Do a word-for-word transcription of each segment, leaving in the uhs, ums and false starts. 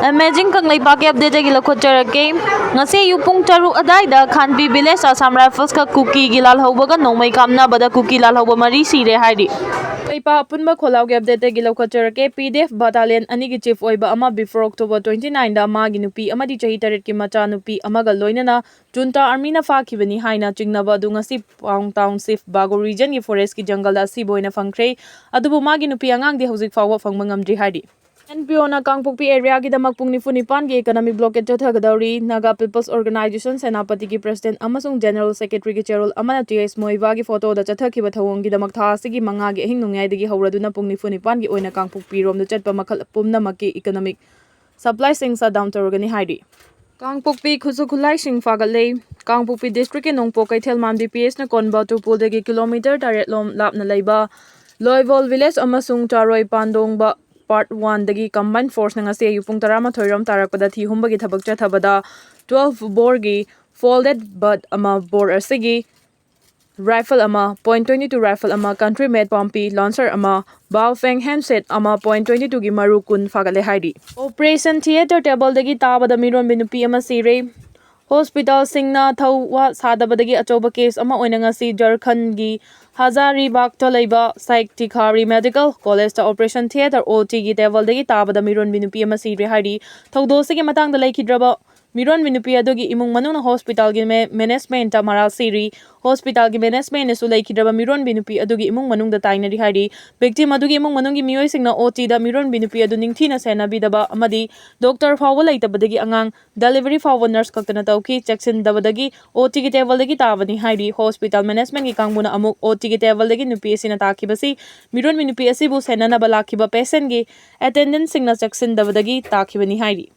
Amazing ꯀꯪꯂꯩꯄꯥꯛꯀꯤ ꯑꯞꯗꯦꯠꯇꯒꯤ ꯂꯧꯈꯠꯆꯔꯛꯀꯦ꯫ ꯉꯁꯤ ꯑꯌꯨꯛ ꯄꯨꯡ ꯇꯔꯨꯛ ꯑꯗꯥꯏꯗ ꯈꯥꯟꯕꯤ ꯚꯤꯂꯦꯖ ꯑꯁꯥꯝ ꯔꯥꯏꯐꯜꯁꯀ ꯀꯨꯀꯤꯒꯤ ꯂꯥꯜꯍꯧꯕꯒ ꯅꯣꯡꯃꯩ ꯀꯥꯞꯅꯕꯗ ꯀꯨꯀꯤ ꯂꯥꯜꯍꯧꯕ ꯃꯔꯤ ꯁꯤꯔꯦ ꯍꯥꯏꯔꯤ꯫ ꯀꯪꯂꯩꯄꯥꯛ ꯑꯄꯨꯟꯕ ꯈꯣꯜꯂꯥꯎꯒꯤ ꯑꯞꯗꯦꯠꯇꯒꯤ ꯂꯧꯈꯠꯆꯔꯛꯀꯦ꯫ ꯄꯤ ꯗꯤ ꯑꯦꯐ ꯕꯇꯥꯂꯤꯌꯟ ꯑꯅꯤꯒꯤ ꯆꯤꯐ ꯑꯣꯏꯕ ꯑꯃ ꯕꯤꯐꯣꯔ ꯑꯣꯛꯇꯣꯕꯔ ꯇ꯭ꯋꯦꯟꯇꯤ ꯅꯥꯏꯟꯗ ꯃꯥꯒꯤ ꯅꯨꯄꯤ ꯑꯃꯗꯤ ꯆꯍꯤ ꯇꯔꯦꯠꯀꯤ ꯃꯆꯥꯅꯨꯄꯤ ꯑꯃꯒ ꯂꯣꯏꯅꯅ ꯖꯨꯟꯇꯥ ꯑꯥꯔꯃꯤꯅ ꯐꯥꯈꯤꯕꯅꯤ ꯍꯥꯏꯅ ꯆꯤꯡꯅꯕ ꯑꯗꯨ ꯉꯁꯤ ꯄꯥꯎꯡ ꯇꯥꯎꯟꯁꯤꯞ ꯕꯥꯒꯣ ꯔꯤꯖꯟꯒꯤ ꯐꯣꯔꯦꯁ꯭ꯠꯀꯤ ꯖꯪꯒꯜꯗ ꯑꯁꯤꯕ ꯑꯣꯏꯅ ꯐꯪꯈ꯭ꯔꯦ꯫ ꯑꯗꯨꯕꯨ ꯃꯥꯒꯤ ꯅꯨꯄꯤ ꯑꯉꯥꯡꯗꯤ ꯍꯧꯖꯤꯛ ꯐꯥꯎꯕ ꯐꯪꯕ ꯉꯝꯗ꯭ꯔꯤ ꯍꯥꯏꯔꯤ꯫ ꯑꯦꯟ ꯄꯤ ꯑꯣꯅ ꯀꯥꯡꯄꯣꯛꯄꯤ ꯑꯦꯔꯤꯌꯥꯒꯤꯗꯃꯛ ꯄꯨꯡ ꯅꯤꯐꯨ ꯅꯤꯄꯥꯟꯒꯤ ꯏꯀꯣꯅꯣꯃꯤꯛ ꯕ꯭ꯂꯣꯀꯦꯠ ꯆꯠꯊꯒꯗꯧꯔꯤ꯫ ꯅꯥꯒꯥ ꯄꯤꯄꯜꯁ ꯑꯣꯔꯒꯅꯥꯏꯖꯦꯁꯟ ꯁꯦꯅꯥꯄꯇꯤꯒꯤ ꯄ꯭ꯔꯁꯤꯗꯦꯟꯠ ꯑꯃꯁꯨꯡ ꯖꯦꯅꯔꯦꯜ ꯁꯦꯀ꯭ꯔꯦꯇꯔꯤꯒꯤ ꯆꯦꯔꯣꯜ ꯑꯃꯅ ꯇꯤ ꯑꯦꯁ ꯃꯣꯏꯕꯥꯒꯤ ꯐꯣꯇꯣꯗ ꯆꯠꯊꯈꯤꯕ ꯊꯧꯑꯣꯡꯒꯤꯗꯃꯛ ꯊꯥ ꯑꯁꯤꯒꯤ ꯃꯉꯥꯒꯤ ꯑꯍꯤꯡ ꯅꯣꯡꯌꯥꯏꯗꯒꯤ ꯍꯧꯔꯗꯨꯅ ꯄꯨꯡ ꯅꯤꯐꯨ ꯅꯤꯄꯥꯟꯒꯤ ꯑꯣꯏꯅ ꯀꯥꯡꯄꯣꯛꯄꯤꯔꯣꯝꯗ ꯆꯠꯄ ꯃꯈꯜ ꯄꯨꯝꯅꯃꯛꯀꯤ ꯏꯀꯣꯅꯣꯃꯤꯛ ꯁꯄ꯭ꯂꯥꯏꯁꯤꯡ ꯁꯠ ꯗꯥꯎꯟ ꯇꯧꯔꯒꯅꯤ ꯍꯥꯏꯔꯤ꯫ ꯀꯥꯡꯄꯣꯛꯄꯤ ꯈꯨꯠꯁꯨ ꯈꯨꯠꯂꯥꯏꯁꯤꯡ ꯐꯥꯒꯠꯂꯦ꯫ ꯀꯥꯡꯄꯣꯛꯄꯤ ꯗꯤꯁꯇ꯭ꯔꯤꯛꯀꯤ ꯅꯣꯡꯄꯣꯛ ꯀꯩꯊꯦꯜ ꯃꯥꯟꯕꯤ ꯄꯤ ꯑꯦꯁꯅ ꯀꯣꯟꯕ ꯇꯨꯄꯨꯜꯗꯒꯤ ꯀꯤꯂꯣꯃꯤꯇꯔ ꯇꯔꯦꯠ ꯂꯣꯝ ꯂꯥꯞꯅ ꯂꯩꯕ ꯂꯣꯏꯕꯣꯜ ꯚꯤꯂꯦꯖ ꯑꯃꯁꯨꯡ ꯆꯥꯔꯣꯏ ꯄꯥꯟꯗꯣꯡꯕ ꯄꯥꯔꯠ ꯋꯥꯟꯗꯒꯤ ꯀꯝꯕꯥꯏꯟ ꯐꯣꯔꯁꯅ ꯉꯁꯤ ꯑꯌꯨꯛ ꯄꯨꯡ ꯇꯔꯥꯃꯥꯊꯣꯏ ꯔꯣꯝ ꯇꯥꯔꯛꯄꯗ ꯊꯤ ꯍꯨꯝꯕꯒꯤ ꯊꯕꯛ ꯆꯠꯊꯕꯗ ꯇ꯭ꯋꯦꯜꯐ ꯕꯣꯔꯒꯤ ꯐꯣꯜꯗꯦꯠ ꯕꯠ ꯑꯃ, ꯕꯣꯔ ꯑꯁꯤꯒꯤ ꯔꯥꯏꯐꯜ ꯑꯃ, ꯄꯣꯏꯟꯠ ꯇ꯭ꯋꯦꯟꯇꯤ ꯇꯨ ꯔꯥꯏꯐꯜ ꯑꯃ, ꯀꯟꯇ꯭ꯔꯤ ꯃꯦꯗ ꯄꯥꯝꯕꯤ ꯂꯥꯟꯁꯔ ꯑꯃ, ꯕꯥꯎꯐꯦꯡ ꯍꯦꯟꯁꯦꯠ ꯑꯃ, ꯄꯣꯏꯟꯠ ꯇ꯭ꯋꯦꯟꯇꯤ ꯇꯨꯒꯤ ꯃꯔꯨ ꯀꯨꯟ ꯐꯥꯒꯠꯂꯦ ꯍꯥꯏꯔꯤ꯫ ꯑꯣꯄꯔꯦꯁꯟ ꯊꯤꯌꯦꯇꯔ ꯇꯦꯕꯜꯗꯒꯤ ꯇꯥꯕꯗ ꯃꯤꯔꯣꯟꯕꯤ ꯅꯨꯄꯤ ꯑꯃ ꯁꯤꯔꯦ꯫ ꯍꯣꯁꯄꯤꯇꯥꯜꯁꯤꯡꯅ ꯊꯧꯋꯥ ꯁꯥꯗꯕꯗꯒꯤ ꯑꯆꯧꯕ ꯀꯦꯁ ꯑꯃ ꯑꯣꯏꯅ ꯉꯁꯤ ꯖꯔꯈꯟꯒꯤ ꯍꯖꯥꯔꯤꯕꯥꯒꯇ ꯂꯩꯕ ꯁꯥꯏꯛ ꯇꯤꯈꯥꯔꯤ ꯃꯦꯗꯤꯀꯦꯜ ꯀꯣꯂꯦꯖꯇ ꯑꯣꯄꯔꯦꯁꯟ ꯊꯤꯌꯦꯇꯔ ꯑꯣ ꯇꯤꯒꯤ ꯇꯦꯕꯜꯗꯒꯤ ꯇꯥꯕꯗ ꯃꯤꯔꯣꯟꯕꯤ ꯅꯨꯄꯤ ꯑꯃ ꯁꯤꯔꯦ ꯍꯥꯏꯔꯤ꯫ ꯊꯧꯗꯣꯛ ꯑꯁꯤꯒꯤ ꯃꯇꯥꯡꯗ ꯂꯩꯈꯤꯗ꯭ꯔꯕ ꯃꯤꯔꯣꯟꯕꯤ ꯅꯨꯄꯤ ꯑꯗꯨꯒꯤ ꯏꯃꯨꯡ ꯃꯅꯨꯡꯅ ꯍꯣꯁꯄꯤꯇꯥꯜꯒꯤ ꯃꯦ-, ꯃꯦꯅꯦꯖꯃꯦꯟꯠꯇ ꯃꯔꯥꯜ ꯁꯤꯔꯤ꯫ ꯍꯣꯁꯄꯤꯇꯥꯜꯒꯤ ꯃꯦꯅꯦꯖꯃꯦꯟꯠꯅꯁꯨ ꯂꯩꯈꯤꯗ꯭ꯔꯕ ꯃꯤꯔꯣꯟꯕꯤ ꯅꯨꯄꯤ ꯑꯗꯨꯒꯤ ꯏꯃꯨꯡ ꯃꯅꯨꯡꯗ ꯇꯥꯏꯅꯔꯤ ꯍꯥꯏꯔꯤ꯫ ꯚꯤꯛꯇꯤꯝ ꯑꯗꯨꯒꯤ ꯏꯃꯨꯡ ꯃꯅꯨꯡꯒꯤ ꯃꯤꯑꯣꯏꯁꯤꯡꯅ ꯑꯣ ꯇꯤꯗ ꯃꯤꯔꯣꯟꯕꯤ ꯅꯨꯄꯤ ꯑꯗꯨ ꯅꯤꯡꯊꯤꯅ ꯁꯦꯟꯅꯕꯤꯗꯕ ꯑꯃꯗꯤ ꯗꯣꯛꯇꯔ ꯐꯥꯎꯕ ꯂꯩꯇꯕꯗꯒꯤ ꯑꯉꯥꯡ ꯗꯦꯂꯤꯚꯔꯤ ꯐꯥꯎꯕ ꯅꯔꯁ ꯈꯛꯇꯅ ꯇꯧꯈꯤ꯫ ꯆꯦꯛꯁꯤꯟꯗꯕꯗꯒꯤ ꯑꯣ ꯇꯤꯒꯤ ꯇꯦꯕꯜꯗꯒꯤ ꯇꯥꯕꯅꯤ ꯍꯥꯏꯔꯤ꯫ ꯍꯣꯁꯄꯤꯇꯥꯜ ꯃꯦꯅꯦꯖꯃꯦꯟꯠꯀꯤ ꯀꯥꯡꯕꯨꯅ ꯑꯃꯨꯛ ꯑꯣ ꯇꯤꯒꯤ ꯇꯦꯕꯜꯗꯒꯤ ꯅꯨꯄꯤ ꯑꯁꯤꯅ ꯇꯥꯈꯤꯕꯁꯤ ꯃꯤꯔꯣꯟꯕꯤ ꯅꯨꯄꯤ ꯑꯁꯤꯕꯨ ꯁꯦꯟꯅꯅꯕ ꯂꯥꯛꯈꯤꯕ ꯄꯦꯁꯦꯟꯠꯀꯤ ꯑꯦꯇꯦꯟꯗꯦꯟꯠꯁꯤꯡꯅ ꯆꯦꯛꯁꯤꯟꯗꯕꯗꯒꯤ ꯇꯥꯈꯤꯕꯅꯤ ꯍꯥꯏꯔꯤ꯫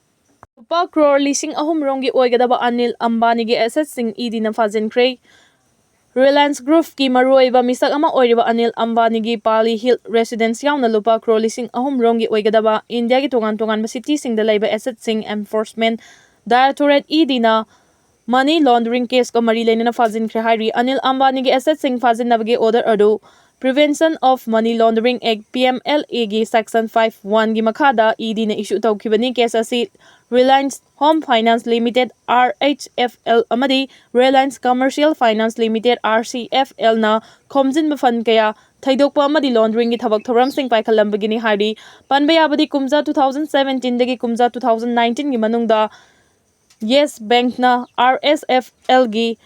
ꯂꯨꯄꯥ ꯀ꯭ꯔꯣꯔ ꯂꯤꯁꯤꯡ ꯑꯍꯨꯝ ꯔꯣꯝꯒꯤ ꯑꯣꯏꯒꯗꯕ ꯑꯅꯤꯜ ꯑꯝꯕꯥꯅꯤꯒꯤ ꯑꯦꯁꯦꯠꯁꯤꯡ ꯏ ꯗꯤꯅ ꯐꯥꯖꯤꯟꯈ꯭ꯔꯦ꯫ ꯔꯤꯂꯥꯌꯟꯁ ꯒ꯭ꯔꯨꯞꯀꯤ ꯃꯔꯨꯑꯣꯏꯕ ꯃꯤꯁꯛ ꯑꯃ ꯑꯣꯏꯔꯤꯕ ꯑꯅꯤꯜ ꯑꯝꯕꯥꯅꯤꯒꯤ ꯄꯥꯂꯤ ꯍꯤꯜ ꯔꯦꯁꯤꯗꯦꯟꯁ ꯌꯥꯎꯅ ꯂꯨꯄꯥ ꯀ꯭ꯔꯣꯔ ꯂꯤꯁꯤꯡ ꯑꯍꯨꯝ ꯔꯣꯝꯒꯤ ꯑꯣꯏꯒꯗꯕ ꯏꯟꯗꯤꯌꯥꯒꯤ ꯇꯣꯉꯥꯟ ꯇꯣꯉꯥꯟꯕ ꯁꯤꯇꯤꯁꯤꯡꯗ ꯂꯩꯕ ꯑꯦꯁꯦꯠꯁꯤꯡ enforcement directorate E ꯗꯤꯅ money laundering ꯀꯦꯁꯀ ꯃꯔꯤ ꯂꯩꯅꯅ ꯐꯥꯖꯤꯟꯈ꯭ꯔꯦ ꯍꯥꯏꯔꯤ꯫ ꯑꯅꯤꯜ ꯑꯝꯕꯥꯅꯤꯒꯤ ꯑꯦꯁꯦꯠꯁꯤꯡ ꯐꯥꯖꯤꯟꯅꯕꯒꯤ ꯑꯣꯔꯗꯔ ꯑꯗꯨ Prevention of Money Laundering Act, P M L A ꯒꯤ Section five one ꯒꯤ ꯃꯈꯥꯗ E D ꯅ issue ꯇꯧꯈꯤꯕꯅꯤ꯫ Case ꯑꯁꯤ Reliance Home Finance Limited, R H F L, ꯑꯃꯗꯤ Reliance Commercial Finance Limited, R C F L, ꯅ ꯈꯣꯝꯖꯤꯟꯕ fund ꯀꯌꯥ ꯊꯩꯗꯣꯛꯄ ꯑꯃꯗꯤ laundering ꯒꯤ ꯊꯕꯛ ꯊꯧꯔꯝꯁꯤꯡ ꯄꯥꯏꯈꯠꯂꯝꯕꯒꯤꯅꯤ ꯍꯥꯏꯔꯤ꯫ ꯄꯟꯕ ꯌꯥꯕꯗꯤ, ꯀꯨꯝꯖꯥ two thousand seventeen ꯗꯒꯤ ꯀꯨꯝꯖꯥ two thousand nineteen ꯒꯤ ꯃꯅꯨꯡꯗ Yes Bank ꯅ R S F L ꯒꯤ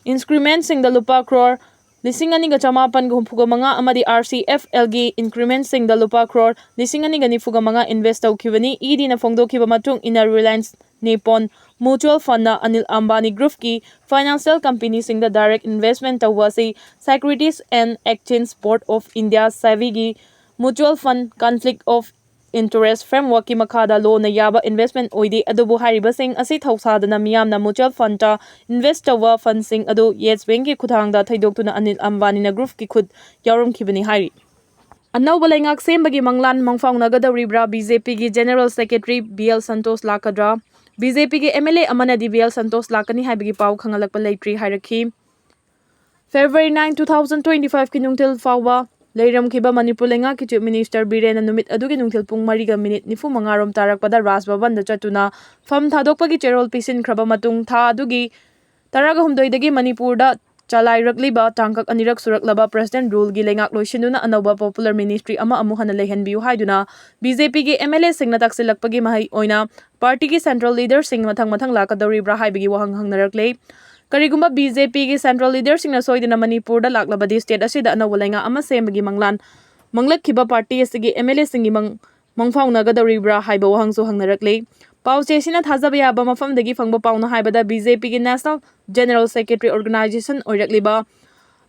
increment ꯁꯤꯡꯗ ꯂꯨꯄꯥ ꯀ꯭ꯔꯣꯔ ꯂꯤꯁꯤꯡ ꯑꯅꯤꯒ ꯆꯃꯥꯄꯟꯒ ꯍꯨꯝꯐꯨꯒ ꯃꯉꯥ ꯑꯃꯗꯤ R C F L ꯒꯤ increment ꯁꯤꯡꯗ ꯂꯨꯄꯥ ꯀ꯭ꯔꯣꯔ ꯂꯤꯁꯤꯡ ꯑꯅꯤꯒ ꯅꯤꯐꯨꯒ ꯃꯉꯥ invest ꯇꯧꯈꯤꯕꯅꯤ꯫ E D ꯅ ꯐꯣꯡꯗꯣꯛꯈꯤꯕ ꯃꯇꯨꯡ ꯏꯟꯅ, Reliance Nippon Mutual Fund ꯅ Anil Ambani Group ꯀꯤ financial company ꯁꯤꯡꯗ direct investment ꯇꯧꯕ ꯑꯁꯤ Securities and Exchange Board of India, SEBI ꯒꯤ Mutual Fund Conflict of Interest Framework ꯀꯤ ꯃꯈꯥꯗ law ꯅ ꯌꯥꯕ investment ꯑꯣꯏꯗꯦ꯫ ꯑꯗꯨꯕꯨ ꯍꯥꯏꯔꯤꯕꯁꯤꯡ ꯑꯁꯤ ꯊꯧꯁꯥꯗꯅ ꯃꯤꯌꯥꯝꯅ mutual fund ꯇ invest ꯇꯧꯕ fund ꯁꯤꯡ ꯑꯗꯨ Yes Bank ꯀꯤ ꯈꯨꯠꯊꯥꯡꯗ ꯊꯩꯗꯣꯛꯇꯨꯅ Anil Ambani ꯅ group ꯀꯤ ꯈꯨꯠ ꯌꯥꯎꯔꯝꯈꯤꯕꯅꯤ ꯍꯥꯏꯔꯤ꯫ ꯑꯅꯧꯕ ꯂꯩꯉꯥꯛ ꯁꯦꯝꯕꯒꯤ ꯃꯪꯂꯥꯟ ꯃꯪꯐꯥꯎꯅꯒꯗꯧꯔꯤꯕ꯭ꯔꯥ? B J P ꯒꯤ General Secretary B L Santosh ꯂꯥꯛꯀꯗ꯭ꯔꯥ? B J P ꯒꯤ M L A ꯑꯃꯅꯗꯤ B L Santosh ꯂꯥꯛꯀꯅꯤ ꯍꯥꯏꯕꯒꯤ ꯄꯥꯎ ꯈꯪꯍꯜꯂꯛꯄ ꯂꯩꯇ꯭ꯔꯤ ꯍꯥꯏꯔꯛꯈꯤ꯫ February nine, two thousand twenty-five ꯀꯤ ꯅꯨꯡꯊꯤꯜ ꯐꯥꯎꯕ ꯂꯩꯔꯝꯈꯤꯕ ꯃꯅꯤꯄꯨꯔ ꯂꯩꯉꯥꯛꯀꯤ Chief Minister ꯕꯤꯔꯦꯟꯅ ꯅꯨꯃꯤꯠ ꯑꯗꯨꯒꯤ ꯅꯨꯡꯊꯤꯜ ꯄꯨꯡ ꯃꯔꯤꯒ ꯃꯤꯅꯤꯠ ꯅꯤꯐꯨ ꯃꯉꯥ ꯔꯣꯝ ꯇꯥꯔꯛꯄꯗ ꯔꯥꯖ ꯚꯕꯟꯗ ꯆꯠꯇꯨꯅ ꯐꯝ ꯊꯥꯗꯣꯛꯄꯒꯤ ꯆꯦꯔꯣꯜ ꯄꯤꯁꯤꯟꯈ꯭ꯔꯕ ꯃꯇꯨꯡ, ꯊꯥ ꯑꯗꯨꯒꯤ ꯇꯔꯥꯒ ꯍꯨꯝꯗꯣꯏꯗꯒꯤ ꯃꯅꯤꯄꯨꯔꯗ ꯆꯂꯥꯏꯔꯛꯂꯤꯕ ꯇꯥꯡꯀꯛ ꯑꯅꯤꯔꯛ ꯁꯨꯔꯛꯂꯕ President Rule ꯒꯤ ꯂꯩꯉꯥꯛ ꯂꯣꯏꯁꯤꯟꯗꯨꯅ ꯑꯅꯧꯕ popular ministry ꯑꯃ ꯑꯃꯨꯛ ꯍꯟꯅ ꯂꯩꯍꯟꯕꯤꯌꯨ ꯍꯥꯏꯗꯨꯅ B J P ꯒꯤ M L A ꯁꯤꯡꯅ ꯇꯥꯛꯁꯤꯜꯂꯛꯄꯒꯤ ꯃꯍꯩ ꯑꯣꯏꯅ party ꯒꯤ central leader ꯁꯤꯡ ꯃꯊꯪ ꯃꯊꯪ ꯂꯥꯛꯀꯗꯧꯔꯤꯕ꯭ꯔꯥ ꯍꯥꯏꯕꯒꯤ ꯋꯥꯍꯪ ꯍꯪꯅꯔꯛꯂꯦ꯫ ꯀꯔꯤꯒꯨꯝꯕ B J P ꯒꯤ central leader ꯁꯤꯡꯅ ꯁꯣꯏꯗꯅ ꯃꯅꯤꯄꯨꯔꯗ ꯂꯥꯛꯂꯕꯗꯤ, state ꯑꯁꯤꯗ ꯑꯅꯧꯕ ꯂꯩꯉꯥꯛ ꯑꯃ ꯁꯦꯝꯕꯒꯤ ꯃꯪꯂꯥꯟ ꯃꯪꯂꯛꯈꯤꯕ party ꯑꯁꯤꯒꯤ M L A ꯁꯤꯡꯒꯤ ꯃꯪ-, ꯃꯪꯐꯥꯎꯅꯒꯗꯧꯔꯤꯕ꯭ꯔꯥ ꯍꯥꯏꯕ ꯋꯥꯍꯪꯁꯨ ꯍꯪꯅꯔꯛꯂꯤ꯫ ꯄꯥꯎꯆꯦꯁꯤꯅ ꯊꯥꯖꯕ ꯌꯥꯕ ꯃꯐꯝꯗꯒꯤ ꯐꯪꯕ ꯄꯥꯎꯅ ꯍꯥꯏꯕꯗ, B J P ꯒꯤ National General Secretary organization ꯑꯣꯏꯔꯛꯂꯤꯕ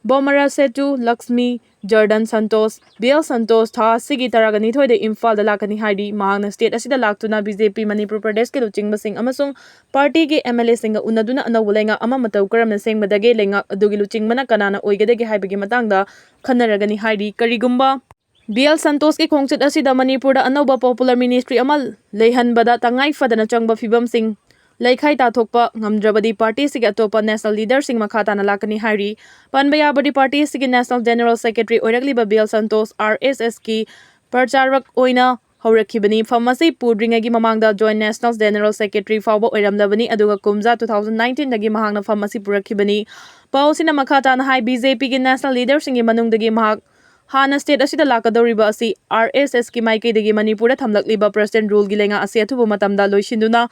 ꯕꯣꯃꯔꯥ Setu Lakshmi ꯖꯔꯗꯟ Santosh, B L Santosh, ꯊꯥ ꯑꯁꯤꯒꯤ ꯇꯔꯥꯒ ꯅꯤꯊꯣꯏꯗ ꯏꯝꯐꯥꯜꯗ ꯂꯥꯛꯀꯅꯤ ꯍꯥꯏꯔꯤ꯫ ꯃꯍꯥꯛꯅ state ꯑꯁꯤꯗ ꯂꯥꯛꯇꯨꯅ B J P ꯃꯅꯤꯄꯨꯔ ꯄ꯭ꯔꯗꯦꯁꯀꯤ ꯂꯨꯆꯤꯡꯕꯁꯤꯡ ꯑꯃꯁꯨꯡ party ꯒꯤ M L A ꯁꯤꯡꯒ ꯎꯅꯗꯨꯅ ꯑꯅꯧꯕ ꯂꯩꯉꯥꯛ ꯑꯃ ꯃꯇꯧ ꯀꯔꯝꯅ ꯁꯦꯝꯒꯗꯒꯦ, ꯂꯩꯉꯥꯛ ꯑꯗꯨꯒꯤ ꯂꯨꯆꯤꯡꯕꯅ ꯀꯅꯥꯅ ꯑꯣꯏꯒꯗꯒꯦ ꯍꯥꯏꯕꯒꯤ ꯃꯇꯥꯡꯗ ꯈꯟꯅꯔꯒꯅꯤ ꯍꯥꯏꯔꯤ꯫ ꯀꯔꯤꯒꯨꯝꯕ B L Santosh ꯀꯤ ꯈꯣꯡꯆꯠ ꯑꯁꯤꯗ ꯃꯅꯤꯄꯨꯔꯗ ꯑꯅꯧꯕ popular ministry ꯑꯃ ꯂꯩꯍꯟꯕꯗ ꯇꯉꯥꯏ ꯐꯗꯅ ꯆꯪꯕ ꯐꯤꯕꯝꯁꯤꯡ ꯂꯩꯈꯥꯏ ꯇꯥꯊꯣꯛꯄ ꯉꯝꯗ꯭ꯔꯕꯗꯤ ꯄꯥꯔꯇꯤ ꯑꯁꯤꯒꯤ ꯑꯇꯣꯞꯄ ꯅꯦꯁꯅꯦꯜ ꯂꯤꯗꯔꯁꯤꯡ ꯃꯈꯥ ꯇꯥꯅ ꯂꯥꯛꯀꯅꯤ ꯍꯥꯏꯔꯤ꯫ ꯄꯟꯕ ꯌꯥꯕꯗꯤ, ꯄꯥꯔꯇꯤ ꯑꯁꯤꯒꯤ ꯅꯦꯁꯅꯦꯜ ꯖꯦꯅꯔꯦꯜ ꯁꯦꯀ꯭ꯔꯦꯇꯔꯤ ꯑꯣꯏꯔꯛꯂꯤꯕ B L Santosh, R S ꯑꯦꯁꯀꯤ ꯄ꯭ꯔꯆꯥꯔꯛ ꯑꯣꯏꯅ ꯍꯧꯔꯛꯈꯤꯕꯅꯤ꯫ ꯐꯝ ꯑꯁꯤ ꯄꯨꯗ꯭ꯔꯤꯉꯩꯒꯤ ꯃꯃꯥꯡꯗ ꯖꯣꯏꯟ ꯅꯦꯁꯅꯦꯜ ꯖꯦꯅꯔꯦꯜ ꯁꯦꯀ꯭ꯔꯦꯇꯔꯤ ꯐꯥꯎꯕ ꯑꯣꯏꯔꯝꯂꯕꯅꯤ, ꯑꯗꯨꯒ ꯀꯨꯝꯖꯥ ꯇꯨ ꯊꯥꯎꯖꯟ ꯅꯥꯏꯟꯇꯤꯟꯗꯒꯤ ꯃꯍꯥꯛꯅ ꯐꯝ ꯑꯁꯤ ꯄꯨꯔꯛꯈꯤꯕꯅꯤ꯫ ꯄꯥꯎ ꯑꯁꯤꯅ ꯃꯈꯥ ꯇꯥꯅ ꯍꯥꯏ, ꯕꯤ ꯖꯦ ꯄꯤꯒꯤ ꯅꯦꯁꯅꯦꯜ ꯂꯤꯗꯔꯁꯤꯡꯒꯤ ꯃꯅꯨꯡꯗꯒꯤ ꯃꯍꯥꯛ ꯍꯥꯟꯅ ꯁ꯭ꯇꯦꯠ ꯑꯁꯤꯗ ꯂꯥꯛꯀꯗꯧꯔꯤꯕ ꯑꯁꯤ ꯑꯥꯔ ꯑꯦꯁ ꯑꯦꯁꯀꯤ ꯃꯥꯏꯀꯩꯗꯒꯤ ꯃꯅꯤꯄꯨꯔꯗ ꯊꯝꯂꯛꯂꯤꯕ ꯄ꯭ꯔꯁꯤꯗꯦꯟꯠ ꯔꯨꯜꯒꯤ ꯂꯩꯉꯥꯛ ꯑꯁꯤ ꯑꯊꯨꯕ ꯃꯇꯝꯗ ꯂꯣꯏꯁꯤꯟꯗꯨꯅ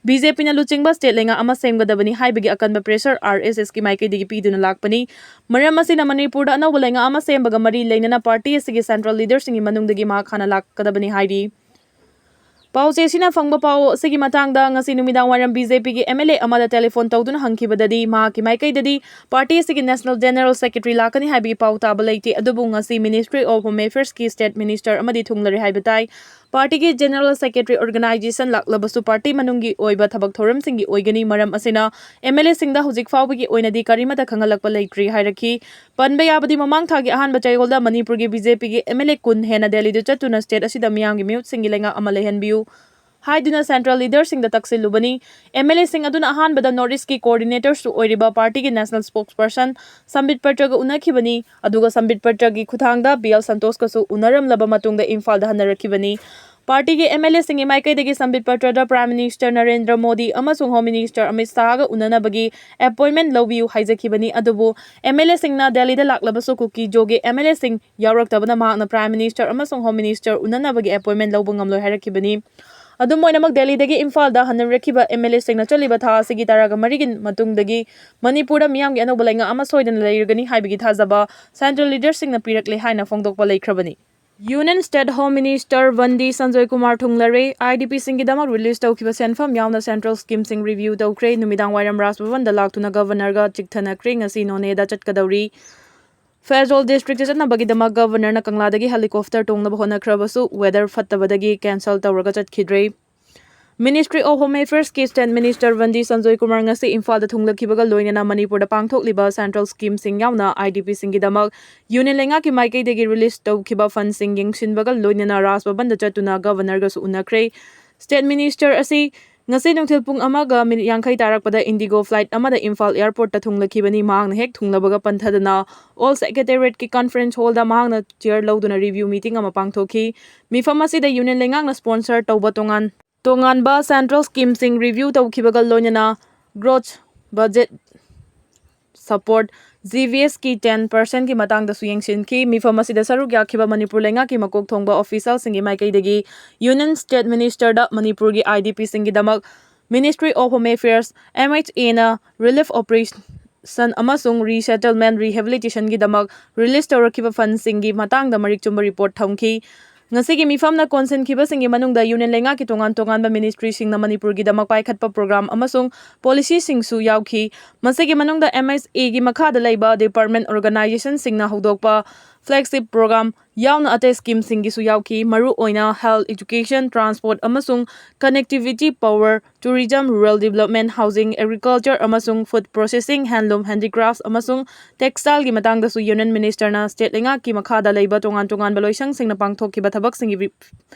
ꯕꯤ ꯖꯦ ꯄꯤꯅ ꯂꯨꯆꯤꯡꯕ ꯁ꯭ꯇꯦꯠ ꯂꯩꯉꯥꯛ ꯑꯃ ꯁꯦꯝꯒꯗꯕꯅꯤ ꯍꯥꯏꯕꯒꯤ ꯑꯀꯟꯕ ꯄ꯭ꯔꯦꯁꯔ ꯑꯥꯔ ꯑꯦꯁ ꯑꯦꯁꯀꯤ ꯃꯥꯏꯀꯩꯗꯒꯤ ꯄꯤꯗꯨꯅ ꯂꯥꯛꯄꯅꯤ꯫ ꯃꯔꯝ ꯑꯁꯤꯅ ꯃꯅꯤꯄꯨꯔꯗ ꯑꯅꯧꯕ ꯂꯩꯉꯥꯛ ꯑꯃ ꯁꯦꯝꯕꯒ ꯃꯔꯤ ꯂꯩꯅꯅ ꯄꯥꯔꯇꯤ ꯑꯁꯤꯒꯤ ꯁꯦꯟꯇ꯭ꯔꯦꯜ ꯂꯤꯗꯔꯁꯤꯡꯒꯤ ꯃꯅꯨꯡꯗꯒꯤ ꯃꯍꯥꯛ ꯍꯥꯟꯅ ꯂꯥꯛꯀꯗꯕꯅꯤ ꯍꯥꯏꯔꯤ꯫ ꯄꯥꯎꯆꯦ ꯑꯁꯤꯅ ꯐꯪꯕ ꯄꯥꯎ ꯑꯁꯤꯒꯤ ꯃꯇꯥꯡꯗ ꯉꯁꯤ ꯅꯨꯃꯤꯗꯥꯡ ꯋꯥꯏꯔꯝ ꯕꯤ ꯖꯦ ꯄꯤꯒꯤ ꯑꯦꯝ ꯑꯦꯜ ꯑꯦ ꯑꯃꯗ ꯇꯦꯂꯤꯐꯣꯟ ꯇꯧꯗꯨꯅ ꯍꯪꯈꯤꯕꯗꯗꯤ, ꯃꯍꯥꯛꯀꯤ ꯃꯥꯏꯀꯩꯗꯗꯤ ꯄꯥꯔꯇꯤ ꯑꯁꯤꯒꯤ ꯅꯦꯁꯅꯦꯜ ꯖꯦꯅꯔꯦꯜ ꯁꯦꯀ꯭ꯔꯦꯇꯔꯤ ꯂꯥꯛꯀꯅꯤ ꯍꯥꯏꯕꯒꯤ ꯄꯥꯎ ꯇꯥꯕ ꯂꯩꯇꯦ꯫ ꯑꯗꯨꯕꯨ ꯉꯁꯤ ꯃꯤꯅꯤꯁꯇ꯭ꯔꯤ ꯑꯣꯐ ꯍꯣꯝ ꯑꯦꯐꯤꯌꯔꯁꯀꯤ ꯁ꯭ꯇꯦꯠ ꯃꯤꯅꯤꯁꯇꯔ ꯑꯃꯗꯤ ꯊꯨꯡꯂꯔꯦ ꯍꯥꯏꯕ ꯇꯥꯏ꯫ ꯄꯥꯔꯇꯤꯒꯤ ꯖꯦꯅꯔꯦꯜ ꯁꯦꯀ꯭ꯔꯦꯇꯔꯤ ꯑꯣꯔꯒꯅꯥꯏꯖꯦꯁꯟ ꯂꯥꯛꯂꯕꯁꯨ ꯄꯥꯔꯇꯤ ꯃꯅꯨꯡꯒꯤ ꯑꯣꯏꯕ ꯊꯕꯛ ꯊꯧꯔꯝꯁꯤꯡꯒꯤ ꯑꯣꯏꯒꯅꯤ꯫ ꯃꯔꯝ ꯑꯁꯤꯅ ꯑꯦꯝ ꯑꯦꯜ ꯑꯦꯁꯤꯡꯗ ꯍꯧꯖꯤꯛ ꯐꯥꯎꯕꯒꯤ ꯑꯣꯏꯅꯗꯤ ꯀꯔꯤꯃꯠꯇ ꯈꯪꯍꯜꯂꯛꯄ ꯂꯩꯇ꯭ꯔꯤ ꯍꯥꯏꯔꯛꯈꯤ꯫ ꯄꯟꯕ ꯌꯥꯕꯗꯤ, ꯃꯃꯥꯡ ꯊꯥꯒꯤ ꯑꯍꯥꯟꯕ ꯆꯌꯣꯜꯗ ꯃꯅꯤꯄꯨꯔꯒꯤ ꯕꯤ ꯖꯦ ꯄꯤꯒꯤ ꯑꯦꯝ ꯑꯦꯜ ꯑꯦ ꯀꯨꯟ ꯍꯦꯟꯅ ꯗꯦꯜꯂꯤꯗ ꯆꯠꯇꯨꯅ ꯁ꯭ꯇꯦꯠ ꯑꯁꯤꯗ ꯃꯤꯌꯥꯝꯒꯤ ꯃꯤꯍꯨꯠꯁꯤꯡꯒꯤ ꯂꯩꯉꯥꯛ ꯑꯃ ꯂꯩꯍꯟꯕꯤꯌꯨ ꯍꯥꯏꯗꯨꯅ ꯁꯦꯟꯇ꯭ꯔꯦꯜ ꯂꯤꯗꯔꯁꯤꯡꯗ ꯇꯛꯁꯤꯜꯂꯨꯕꯅꯤ꯫ ꯑꯦꯝ ꯑꯦꯜ ꯑꯦꯁꯤꯡ ꯑꯗꯨꯅ ꯑꯍꯥꯟꯕꯗ ꯅꯣꯔꯠ ꯏꯁ꯭ꯠꯀꯤ ꯀꯣꯑꯣꯔꯗꯤꯅꯦꯇꯔꯁꯨ ꯑꯣꯏꯔꯤꯕ ꯄꯥꯔꯇꯤꯒꯤ ꯅꯦꯁꯅꯦꯜ ꯁ꯭ꯄꯣꯛꯁꯄꯔꯁꯟ ꯁꯝꯕꯤꯠ ꯄꯇ꯭ꯔꯒ ꯎꯅꯈꯤꯕꯅꯤ꯫ ꯑꯗꯨꯒ ꯁꯝꯕꯤꯠ ꯄꯇ꯭ꯔꯒꯤ ꯈꯨꯠꯊꯥꯡꯗ ꯕꯤ ꯑꯦꯜ ꯁꯟꯇꯣꯁꯀꯁꯨ ꯎꯅꯔꯝꯂꯕ ꯃꯇꯨꯡꯗ ꯏꯝꯐꯥꯜꯗ ꯍꯟꯅꯔꯛꯈꯤꯕꯅꯤ꯫ ꯄꯥꯔꯇꯤꯒꯤ ꯑꯦꯝ ꯑꯦꯜ ꯑꯦꯁꯤꯡꯒꯤ ꯃꯥꯏꯀꯩꯗꯒꯤ ꯁꯝꯕꯤꯠ ꯄꯇ꯭ꯔꯗ ꯄ꯭ꯔꯥꯏꯝ ꯃꯤꯅꯤꯁꯇꯔ ꯅꯔꯦꯟꯗ꯭ꯔ ꯃꯣꯗꯤ ꯑꯃꯁꯨꯡ ꯍꯣꯝ ꯃꯤꯅꯤꯁꯇꯔ ꯑꯃꯤꯠ ꯁꯥꯍꯒ ꯎꯅꯅꯕꯒꯤ ꯑꯦꯄꯣꯏꯟꯃꯦꯟꯠ ꯂꯧꯕꯤꯌꯨ ꯍꯥꯏꯖꯈꯤꯕꯅꯤ꯫ ꯑꯗꯨꯕꯨ ꯑꯦꯝ ꯑꯦꯜ ꯑꯦꯁꯤꯡꯅ ꯗꯦꯜꯂꯤꯗ ꯂꯥꯛꯂꯕꯁꯨ ꯀꯨꯀꯤ ꯖꯣꯒꯤ ꯑꯦꯝ ꯑꯦꯜ ꯑꯦꯁꯤꯡ ꯌꯥꯎꯔꯛꯇꯕꯅ ꯃꯍꯥꯛꯅ ꯄ꯭ꯔꯥꯏꯝ ꯃꯤꯅꯤꯁꯇꯔ ꯑꯃꯁꯨꯡ ꯍꯣꯝ ꯃꯤꯅꯤꯁꯇꯔ ꯎꯅꯅꯕꯒꯤ ꯑꯦꯄꯣꯏꯟꯃꯦꯟꯠ ꯂꯧꯕ ꯉꯝꯂꯣꯏ ꯍꯥꯏꯔꯛꯈꯤꯕꯅꯤ꯫ ꯑꯗꯨꯝ ꯑꯣꯏꯅꯃꯛ, ꯗꯦꯜꯂꯤꯗꯒꯤ ꯏꯝꯐꯥꯜꯗ ꯍꯟꯅꯔꯛꯈꯤꯕ ꯑꯦꯝ ꯑꯦꯜ ꯑꯦꯁꯤꯡꯅ ꯆꯠꯂꯤꯕ ꯊꯥ ꯑꯁꯤꯒꯤ ꯇꯔꯥꯒ ꯃꯔꯤꯒꯤ ꯃꯇꯨꯡꯗꯒꯤ ꯃꯅꯤꯄꯨꯔꯗ ꯃꯤꯌꯥꯝꯒꯤ ꯑꯅꯧꯕ ꯂꯩꯉꯥꯛ ꯑꯃ ꯁꯣꯏꯗꯅ ꯂꯩꯔꯒꯅꯤ ꯍꯥꯏꯕꯒꯤ ꯊꯥꯖꯕ ꯁꯦꯟꯇ꯭ꯔꯦꯜ ꯂꯤꯗꯔꯁꯤꯡꯅ ꯄꯤꯔꯛꯂꯦ ꯍꯥꯏꯅ ꯐꯣꯡꯗꯣꯛꯄ ꯂꯩꯈ꯭ꯔꯕꯅꯤ꯫ Union state home minister Bandi Sanjay Kumar ꯊꯨꯡꯂꯔꯦ꯫ ꯑꯥꯏ ꯗꯤ ꯄꯤꯁꯤꯡꯒꯤꯗꯃꯛ ꯔꯤꯂꯤꯖ ꯇꯧꯈꯤꯕ ꯁꯦꯟꯐꯝ ꯌꯥꯎꯅ ꯁꯦꯟꯇ꯭ꯔꯦꯜ ꯁ꯭ꯀꯤꯝꯁꯤꯡ ꯔꯤꯚꯤꯌꯨ ꯇꯧꯈ꯭ꯔꯦ꯫ ꯅꯨꯃꯤꯗꯥꯡ ꯋꯥꯏꯔꯝ ꯔꯥꯖ ꯚꯕꯟꯗ ꯂꯥꯛꯇꯨꯅ ꯒꯚꯔꯅꯔꯒ ꯆꯤꯛꯊꯅꯈ꯭ꯔꯦ꯫ ꯉꯁꯤ ꯅꯣꯅꯦꯗ ꯆꯠꯀꯗꯧꯔꯤ꯫ ꯐꯦꯖꯣꯜ ꯗꯤꯁꯇ꯭ꯔꯤꯛꯇ ꯆꯠꯅꯕꯒꯤꯗꯃꯛ ꯒꯚꯔꯅꯔꯅ ꯀꯪꯂꯥꯗꯒꯤ ꯍꯦꯂꯤꯀꯣꯞꯇꯔ ꯇꯣꯡꯅꯕ ꯍꯣꯠꯅꯈ꯭ꯔꯕꯁꯨ, ꯋꯦꯗꯔ ꯐꯠꯇꯕꯗꯒꯤ ꯀꯦꯟꯁꯦꯜ ꯇꯧꯔꯒ ꯆꯠꯈꯤꯗ꯭ꯔꯦ꯫ ꯃꯤꯅꯤꯁꯇ꯭ꯔꯤ ꯑꯣꯐ ꯍꯣꯝ ꯑꯦꯐꯤꯌꯔꯁꯀꯤ ꯁ꯭ꯇꯦꯠ ꯃꯤꯅꯤꯁꯇꯔ ꯕꯟꯗꯤ ꯁꯟꯖꯣꯏ ꯀꯨꯃꯥꯔ ꯉꯁꯤ ꯏꯝꯐꯥꯜꯗ ꯊꯨꯡꯂꯛꯈꯤꯕꯒ ꯂꯣꯏꯅꯅ ꯃꯅꯤꯄꯨꯔꯗ ꯄꯥꯡꯊꯣꯛꯂꯤꯕ ꯁꯦꯟꯇ꯭ꯔꯦꯜ ꯁ꯭ꯀꯤꯝꯁꯤꯡ ꯌꯥꯎꯅ ꯑꯥꯏ ꯗꯤ ꯄꯤꯁꯤꯡꯒꯤꯗꯃꯛ ꯌꯨꯅꯤꯌꯟ ꯂꯩꯉꯥꯛꯀꯤ ꯃꯥꯏꯀꯩꯗꯒꯤ ꯔꯤꯂꯤꯖ ꯇꯧꯈꯤꯕ ꯐꯟꯁꯤꯡ ꯌꯦꯡꯁꯤꯟꯕꯒ ꯂꯣꯏꯅꯅ ꯔꯥꯖ ꯚꯕꯟꯗ ꯆꯠꯇꯨꯅ ꯒꯚꯔꯅꯔꯒꯁꯨ ꯎꯅꯈ꯭ꯔꯦ꯫ ꯁ꯭ꯇꯦꯠ ꯃꯤꯅꯤꯁꯇꯔ ꯑꯁꯤ ꯉꯁꯤ ꯅꯨꯡꯊꯤꯜ ꯄꯨꯡ ꯑꯃꯒ ꯃꯤꯅꯤꯠ ꯌꯥꯡꯈꯩ ꯇꯥꯔꯛꯄꯗ ꯏꯟꯗꯤꯒꯣ ꯐ꯭ꯂꯥꯏꯠ ꯑꯃꯗ ꯏꯝꯐꯥꯜ ꯑꯦꯌꯔꯄꯣꯔꯠꯇ ꯊꯨꯡꯂꯈꯤꯕꯅꯤ꯫ ꯃꯍꯥꯛꯅ ꯍꯦꯛ ꯊꯨꯡꯂꯕꯒ ꯄꯟꯊꯗꯅ ꯑꯣꯜ ꯁꯦꯀ꯭ꯔꯦꯇꯦꯔꯤꯌꯦꯠꯀꯤ ꯀꯟꯐꯔꯦꯟꯁ ꯍꯣꯜꯗ ꯃꯍꯥꯛꯅ ꯆꯤꯌꯔ ꯂꯧꯗꯨꯅ ꯔꯤꯚ꯭ꯌꯨ ꯃꯤꯇꯤꯡ ꯑꯃ ꯄꯥꯡꯊꯣꯛꯈꯤ꯫ ꯃꯤꯐꯝ ꯑꯁꯤꯗ ꯌꯨꯅꯤꯌꯟ ꯂꯩꯉꯥꯛꯅ ꯁ꯭ꯄꯣꯟꯁꯔ ꯇꯧꯕ ꯇꯣꯉꯥꯟ ꯇꯣꯉꯥꯟꯕ ꯁꯦꯟꯇ꯭ꯔꯦꯜ ꯁ꯭ꯀꯤꯝꯁꯤꯡ ꯔꯤꯚ꯭ꯌꯨ ꯇꯧꯈꯤꯕꯒ ꯂꯣꯏꯅꯅ growth budget support, G V ꯑꯦꯁꯀꯤ ꯇꯦꯟ ꯄꯥꯔꯁꯦꯟꯒꯤ ꯃꯇꯥꯡꯗꯁꯨ ꯌꯦꯡꯁꯤꯟꯈꯤ꯫ ꯃꯤꯐꯝ ꯑꯁꯤꯗ ꯁꯔꯨꯛ ꯌꯥꯈꯤꯕ ꯃꯅꯤꯄꯨꯔ ꯂꯩꯉꯥꯛꯀꯤ ꯃꯀꯣꯛ ꯊꯣꯡꯕ ꯑꯣꯐꯤꯁꯤꯌꯦꯜꯁꯤꯡꯒꯤ ꯃꯥꯏꯀꯩꯗꯒꯤ ꯌꯨꯅꯤꯌꯟ ꯁ꯭ꯇꯦꯠ ꯃꯤꯅꯤꯁꯇꯔꯗ ꯃꯅꯤꯄꯨꯔꯒꯤ ꯑꯥꯏ ꯗꯤ ꯄꯤꯁꯤꯡꯒꯤꯗꯃꯛ Ministry of Home Affairs, M H A, ꯅ ꯔꯤꯂꯤꯐ ꯑꯣꯄꯔꯦꯁꯟ ꯑꯃꯁꯨꯡ ꯔꯤꯁꯦꯇꯜꯃꯦꯟ ꯔꯤꯍꯦꯕꯤꯂꯤꯇꯦꯁꯟꯒꯤꯗꯃꯛ ꯔꯤꯂꯤꯖ ꯇꯧꯔꯛꯈꯤꯕ ꯐꯟꯁꯤꯡꯒꯤ ꯃꯇꯥꯡꯗ ꯃꯔꯤꯛ ꯆꯨꯝꯕ ꯔꯤꯄꯣꯔꯠ ꯊꯝꯈꯤ꯫ ꯉꯁꯤꯒꯤ ꯃꯤꯐꯝꯅ ꯀꯣꯟꯁꯤꯟꯈꯤꯕꯁꯤꯡꯒꯤ ꯃꯅꯨꯡꯗ ꯌꯨꯅꯤꯌꯟ ꯂꯩꯉꯥꯛꯀꯤ ꯇꯣꯉꯥꯟ ꯇꯣꯉꯥꯟꯕ ꯃꯤꯅꯤꯁꯇ꯭ꯔꯤꯁꯤꯡꯅ ꯃꯅꯤꯄꯨꯔꯒꯤꯗꯃꯛ ꯄꯥꯏꯈꯠꯄ ꯄ꯭ꯔꯣꯒ꯭ꯔꯥꯝ ꯑꯃꯁꯨꯡ ꯄꯣꯂꯤꯁꯤꯁꯤꯡꯁꯨ ꯌꯥꯎꯈꯤ꯫ ꯃꯁꯤꯒꯤ ꯃꯅꯨꯡꯗ ꯑꯦꯝ ꯑꯦꯁ ꯑꯦꯒꯤ ꯃꯈꯥꯗ ꯂꯩꯕ ꯗꯤꯄꯥꯔꯠꯃꯦꯟ ꯑꯣꯔꯒꯅꯥꯏꯖꯦꯁꯟꯁꯤꯡꯅ ꯍꯧꯗꯣꯛꯄ ꯐ꯭ꯂꯦꯒꯁꯤꯞ ꯄ꯭ꯔꯣꯒ꯭ꯔꯥꯝ ꯌꯥꯎꯅ ꯑꯇꯩ ꯁ꯭ꯀꯤꯝꯁꯤꯡꯒꯤꯁꯨ ꯌꯥꯎꯈꯤ꯫ ꯃꯔꯨꯑꯣꯏꯅ ꯍꯦꯜꯊ, ꯑꯦꯖꯨꯀꯦꯁꯟ, ꯇ꯭ꯔꯥꯟꯁꯄꯣꯔꯠ ꯑꯃꯁꯨꯡ connectivity, power, tourism, rural development, housing, agriculture ꯑꯃꯁꯨꯡ ꯐꯨꯗ ꯄ꯭ꯔꯣꯁꯦꯁꯤꯡ, ꯍꯦꯟꯗꯂꯨꯝ, ꯍꯦꯟꯗꯤꯀ꯭ꯔꯥꯐꯠ ꯑꯃꯁꯨꯡ ꯇꯦꯛꯁꯇꯥꯏꯜꯒꯤ ꯃꯇꯥꯡꯗꯁꯨ ꯌꯨꯅꯤꯌꯟ ꯃꯤꯅꯤꯁꯇꯔꯅ ꯁ꯭ꯇꯦꯠ ꯂꯩꯉꯥꯛꯀꯤ ꯃꯈꯥꯗ ꯂꯩꯕ ꯇꯣꯉꯥꯟ ꯇꯣꯉꯥꯟꯕ ꯂꯣꯏꯁꯪꯁꯤꯡꯅ ꯄꯥꯡꯊꯣꯛꯈꯤꯕ ꯊꯕꯛꯁꯤꯡꯒꯤ ꯐꯤ-,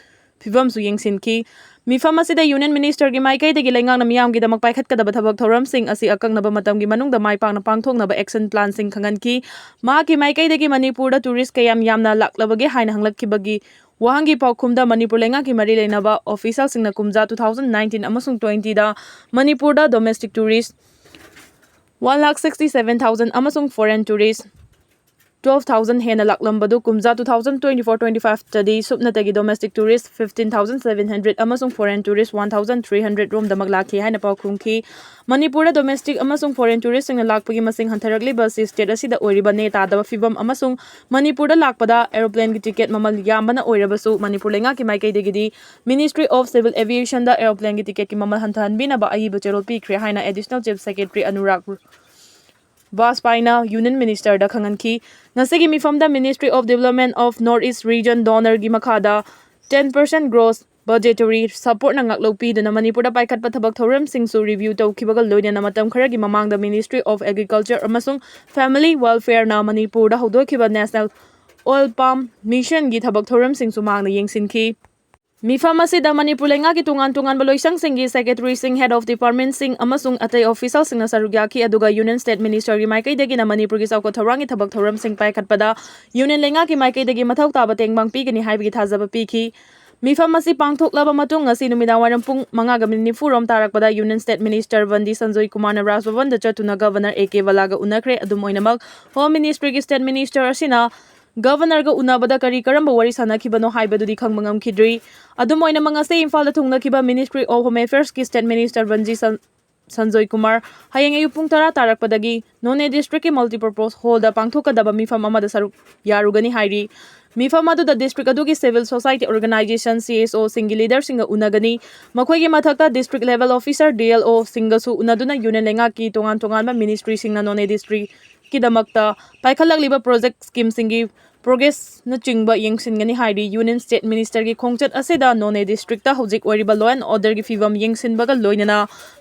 ꯐꯤꯕꯝꯁꯨ ꯌꯦꯡꯁꯤꯟꯈꯤ꯫ ꯃꯤꯐꯝ ꯑꯁꯤꯗ ꯌꯨꯅꯤꯌꯟ ꯃꯤꯅꯤꯁꯇꯔꯒꯤ ꯃꯥꯏꯀꯩꯗꯒꯤ ꯂꯩꯉꯥꯛꯅ ꯃꯤꯌꯥꯝꯒꯤꯗꯃꯛ ꯄꯥꯏꯈꯠꯀꯗꯕ ꯊꯕꯛ ꯊꯧꯔꯝꯁꯤꯡ ꯑꯁꯤ ꯑꯀꯛꯅꯕ ꯃꯇꯝꯒꯤ ꯃꯅꯨꯡꯗ ꯃꯥꯏ ꯄꯥꯛꯅ ꯄꯥꯡꯊꯣꯛꯅꯕ ꯑꯦꯛꯁꯟ ꯄ꯭ꯂꯥꯟꯁꯤꯡ ꯈꯪꯍꯟꯈꯤ꯫ ꯃꯍꯥꯛꯀꯤ ꯃꯥꯏꯀꯩꯗꯒꯤ ꯃꯅꯤꯄꯨꯔꯗ ꯇꯨꯔꯤꯁ ꯀꯌꯥꯝ ꯌꯥꯝꯅ ꯂꯥꯛꯂꯕꯒꯦ ꯍꯥꯏꯅ ꯍꯪꯂꯛꯈꯤꯕꯒꯤ ꯋꯥꯍꯪꯒꯤ ꯄꯥꯎꯈꯨꯝꯗ ꯃꯅꯤꯄꯨꯔ ꯂꯩꯉꯥꯛꯀꯤ ꯃꯔꯤ ꯂꯩꯅꯕ ꯑꯣꯐꯤꯁꯤꯌꯦꯜꯁꯤꯡꯅ ꯀꯨꯝꯖꯥ two thousand nineteen ꯑꯃꯁꯨꯡ twenty ꯗ ꯃꯅꯤꯄꯨꯔꯗ domestic tourist one lakh sixty seven thousand ꯑꯃꯁꯨꯡ ꯐꯣꯔꯦꯟ ꯇꯨꯔꯤꯁ twelve thousand ꯍꯦꯟꯅ ꯂꯥꯛꯂꯝꯕꯗꯨ ꯀꯨꯝꯖꯥ two thousand twenty four twenty five ꯇꯗꯤ ꯁꯨꯞꯅꯇꯒꯤ domestic tourist fifteen thousand seven hundred ꯑꯃꯁꯨꯡ foreign tourist one thousand three hundred ꯔꯣꯝꯗꯃꯛ ꯂꯥꯛꯈꯤ ꯍꯥꯏꯅ ꯄꯥꯎ ꯈꯨꯝꯈꯤ꯫ ꯃꯅꯤꯄꯨꯔꯗ ꯗꯣꯃꯦꯁꯇꯤꯛ ꯑꯃꯁꯨꯡ ꯐꯣꯔꯦꯟ ꯇꯨꯔꯤꯁꯁꯤꯡꯅ ꯂꯥꯛꯄꯒꯤ ꯃꯁꯤꯡ ꯍꯟꯊꯔꯛꯂꯤꯕ ꯑꯁꯤ ꯁ꯭ꯇꯦꯠ ꯑꯁꯤꯗ ꯑꯣꯏꯔꯤꯕ ꯅꯦ ꯇꯥꯗꯕ ꯐꯤꯕꯝ ꯑꯃꯁꯨꯡ ꯃꯅꯤꯄꯨꯔꯗ ꯂꯥꯛꯄꯗ ꯑꯦꯔꯣꯄ꯭ꯂꯦꯟꯒꯤ ꯇꯤꯀꯦꯠ ꯃꯃꯜ ꯌꯥꯝꯕꯅ ꯑꯣꯏꯔꯕꯁꯨ ꯃꯅꯤꯄꯨꯔ ꯂꯩꯉꯥꯛꯀꯤ ꯃꯥꯏꯀꯩꯗꯒꯤꯗꯤ Ministry of Civil Aviation ꯗ ꯑꯦꯔꯣꯄ꯭ꯂꯦꯟꯒꯤ ꯇꯤꯀꯦꯠꯀꯤ ꯃꯃꯜ ꯍꯟꯊꯍꯟꯕꯤꯅꯕ ꯑꯏꯕ ꯆꯦꯔꯣꯜ ꯄꯤꯈ꯭ꯔꯦ ꯍꯥꯏꯅ additional chief secretary Anurag ꯕꯥꯖꯄꯥꯏꯅ union ꯃꯤꯅꯤꯁꯇꯔꯗ ꯈꯪꯍꯟꯈꯤ꯫ ꯉꯁꯤꯒꯤ ꯃꯤꯐꯝꯗ Ministry of Development of North East Region DoNER ꯒꯤ ꯃꯈꯥꯗ ten percent gross budgetary supportꯅ ꯉꯥꯛꯂꯧ ꯄꯤꯗꯨꯅ ꯃꯅꯤꯄꯨꯔꯗ ꯄꯥꯏꯈꯠꯄ ꯊꯕꯛ ꯊꯧꯔꯝꯁꯤꯡꯁꯨ ꯔꯤꯚ꯭ꯌꯨ ꯇꯧꯈꯤꯕꯒ ꯂꯣꯏꯅꯅ ꯃꯇꯝ ꯈꯔꯒꯤ ꯃꯃꯥꯡꯗ Ministry of Agriculture ꯑꯃꯁꯨꯡ Family Welfareꯅ ꯃꯅꯤꯄꯨꯔꯗ ꯍꯧꯗꯣꯛꯈꯤꯕ National Oil Palm Missionꯒꯤ ꯊꯕꯛ ꯊꯧꯔꯝꯁꯤꯡꯁꯨ ꯃꯍꯥꯛꯅ ꯌꯦꯡꯁꯤꯟꯈꯤ꯫ ꯃꯤꯐꯝ ꯑꯁꯤꯗ ꯃꯅꯤꯄꯨꯔ ꯂꯩꯉꯥꯛꯀꯤ ꯇꯣꯉꯥꯟ ꯇꯣꯉꯥꯟꯕ ꯂꯣꯏꯁꯪꯁꯤꯡꯒꯤ ꯁꯦꯀ꯭ꯔꯦꯇꯔꯤꯁꯤꯡ, ꯍꯦꯗ ꯑꯣꯐ ꯗꯤꯄꯥꯔꯠꯃꯦꯟꯠꯁꯤꯡ ꯑꯃꯁꯨꯡ ꯑꯇꯩ ꯑꯣꯐꯤꯁꯤꯌꯦꯜꯁꯤꯡꯅ ꯁꯔꯨꯛ ꯌꯥꯈꯤ꯫ ꯑꯗꯨꯒ ꯌꯨꯅꯤꯌꯟ ꯁ꯭ꯇꯦꯠ ꯃꯤꯅꯤꯁꯇꯔꯒꯤ ꯃꯥꯏꯀꯩꯗꯒꯤꯅ ꯃꯅꯤꯄꯨꯔꯒꯤ ꯆꯥꯎꯈꯠ ꯊꯧꯔꯥꯡꯒꯤ ꯊꯕꯛ ꯊꯧꯔꯝꯁꯤꯡ ꯄꯥꯏꯈꯠꯄꯗ ꯌꯨꯅꯤꯌꯟ ꯂꯩꯉꯥꯛꯀꯤ ꯃꯥꯏꯀꯩꯗꯒꯤ ꯃꯊꯧ ꯇꯥꯕ ꯇꯦꯡꯕꯥꯡ ꯄꯤꯒꯅꯤ ꯍꯥꯏꯕꯒꯤ ꯊꯥꯖꯕ ꯄꯤꯈꯤ꯫ ꯃꯤꯐꯝ ꯑꯁꯤ ꯄꯥꯡꯊꯣꯛꯂꯕ ꯃꯇꯨꯡ, ꯉꯁꯤ ꯅꯨꯃꯤꯗꯥꯡꯋꯥꯏꯔꯝ ꯄꯨꯡ ꯃꯉꯥꯒ ꯃꯤꯅꯤꯠ ꯅꯤꯐꯨ ꯔꯣꯝ ꯇꯥꯔꯛꯄꯗ union state minister Bandi Sanjoy ꯀꯨꯃꯥꯔꯅ ꯔꯥꯖ ꯚꯕꯟꯗ ꯆꯠꯇꯨꯅ ꯒꯚꯔꯅꯔ ꯑꯦ ꯀꯦ ꯕꯂꯥꯒ ꯎꯅꯈ꯭ꯔꯦ꯫ ꯑꯗꯨꯝ ꯑꯣꯏꯅꯃꯛ, ꯍꯣꯝ ꯃꯤꯅꯤꯁꯇ꯭ꯔꯤꯒꯤ ꯁ꯭ꯇꯦꯠ ꯃꯤꯅꯤꯁꯇꯔ ꯑꯁꯤꯅ ꯒꯚꯔꯅꯔꯒ ꯎꯅꯕꯗ ꯀꯔꯤ ꯀꯔꯝꯕ ꯋꯥꯔꯤ ꯁꯥꯟꯅꯈꯤꯕꯅꯣ ꯍꯥꯏꯕꯗꯨꯗꯤ ꯈꯪꯕ ꯉꯝꯈꯤꯗ꯭ꯔꯤ꯫ ꯑꯗꯨꯝ ꯑꯣꯏꯅꯃꯛ, ꯉꯁꯤ ꯏꯝꯐꯥꯜꯗ ꯊꯨꯡꯂꯈꯤꯕ ꯃꯤꯅꯤꯁꯇ꯭ꯔꯤ ꯑꯣꯐ ꯍꯣꯝ ꯑꯦꯐꯤꯌꯔꯁꯀꯤ ꯁ꯭ꯇꯦꯠ ꯃꯤꯅꯤꯁꯇꯔ ꯕꯟꯖꯤ ꯁꯟ-, ꯁꯟꯖꯣꯏ ꯀꯨꯃꯥꯔ ꯍꯌꯦꯡ ꯑꯌꯨꯛ ꯄꯨꯡ ꯇꯔꯥ ꯇꯥꯔꯛꯄꯗꯒꯤ ꯅꯣꯅꯦ ꯗꯤꯁꯇ꯭ꯔꯤꯛꯀꯤ ꯃꯜꯇꯤꯄꯔꯄꯣꯁ ꯍꯣꯜꯗ ꯄꯥꯡꯊꯣꯛꯀꯗꯕ ꯃꯤꯐꯝ ꯑꯃꯗ ꯁꯔꯨꯛ ꯌꯥꯔꯨꯒꯅꯤ ꯍꯥꯏꯔꯤ꯫ ꯃꯤꯐꯝ ꯑꯗꯨꯗ ꯗꯤꯁꯇ꯭ꯔꯤꯛ ꯑꯗꯨꯒꯤ civil society organisation, C S ꯑꯣꯁꯤꯡꯒꯤ ꯂꯤꯗꯔꯁꯤꯡꯒ ꯎꯅꯒꯅꯤ꯫ ꯃꯈꯣꯏꯒꯤ ꯃꯊꯛꯇ district level officer, D L ꯑꯣꯁꯤꯡꯒꯁꯨ ꯎꯅꯗꯨꯅ union ꯂꯩꯉꯥꯛꯀꯤ ꯇꯣꯉꯥꯟ ꯇꯣꯉꯥꯟꯕ ꯃꯤꯅꯤꯁꯇ꯭ꯔꯤꯁꯤꯡꯅ ꯅꯣꯅꯦ ꯗꯤꯁꯇ꯭ꯔꯤꯛꯀꯤꯗꯃꯛꯇ ꯄꯥꯏꯈꯠꯂꯛꯂꯤꯕ ꯄ꯭ꯔꯣꯖꯦꯛ ꯁ꯭ꯀꯤꯝꯁꯤꯡꯒꯤ ꯄ꯭ꯔꯣꯒ꯭ꯔꯦꯁꯅꯆꯤꯡꯕ ꯌꯦꯡꯁꯤꯟꯒꯅꯤ ꯍꯥꯏꯔꯤ꯫ ꯌꯨꯅꯤꯌꯟ ꯁ꯭ꯇꯦꯠ ꯃꯤꯅꯤꯁꯇꯔꯒꯤ ꯈꯣꯡꯆꯠ ꯑꯁꯤꯗ ꯅꯣꯅꯦ ꯗꯤꯁꯇ꯭ꯔꯤꯛꯇ ꯍꯧꯖꯤꯛ ꯑꯣꯏꯔꯤꯕ ꯂꯣ ꯑꯦꯟ ꯑꯣꯔꯗꯔꯒꯤ ꯐꯤꯕꯝ ꯌꯦꯡꯁꯤꯟꯕꯒ ꯂꯣꯏꯅꯅ